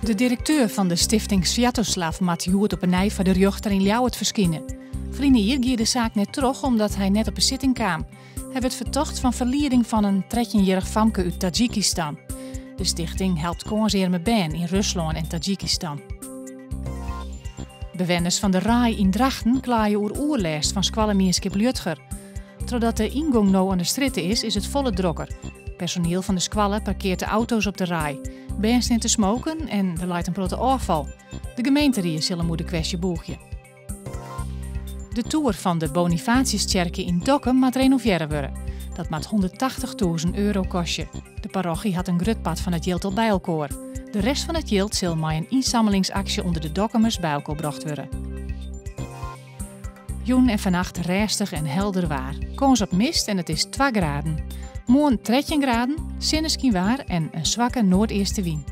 De direkteur fan de stifting Sviatoslav moat hjoed op 'e nij foar de rjochter yn Ljouwert ferskine. Ferline jier gie de saak net troch omdat hy net op 'e sitting kaam. Hy wurdt fertocht fan ferlieding fan in trettjinjierrich famke út Tadzjikistan. De stichting helpt kânsearme bern yn Ruslân en Tadzjikistan. Bewenners fan de Raai yn Drachten kleie oer oerlêst fan skoallemienskip Liudger. Trochdat de yngong no oan de strjitte is, is it folle drokker. Personiel fan de skoalle parkeart de auto's op de Raai. Bern stean te smoken en der leit in protte ôffal. De gemeenterie sil him oer de kwestje bûgje. De toer fan de Bonifatiustsjerke yn Dokkum moat renovearre wurde. Dat moat hûnderttachtichtûzen euro kostje. De parochy hat in grut part fan it jild al by elkoar. De rest fan it jild sil mei in ynsammelingsaksje ûnder de Dokkumers by elkoar brocht wurde. Jûn en fannacht rêstich en helder waar. Kâns op mist en it is twa graden. Moarn 13 graden, sinneskynwaar en in swakke noardeastewyn.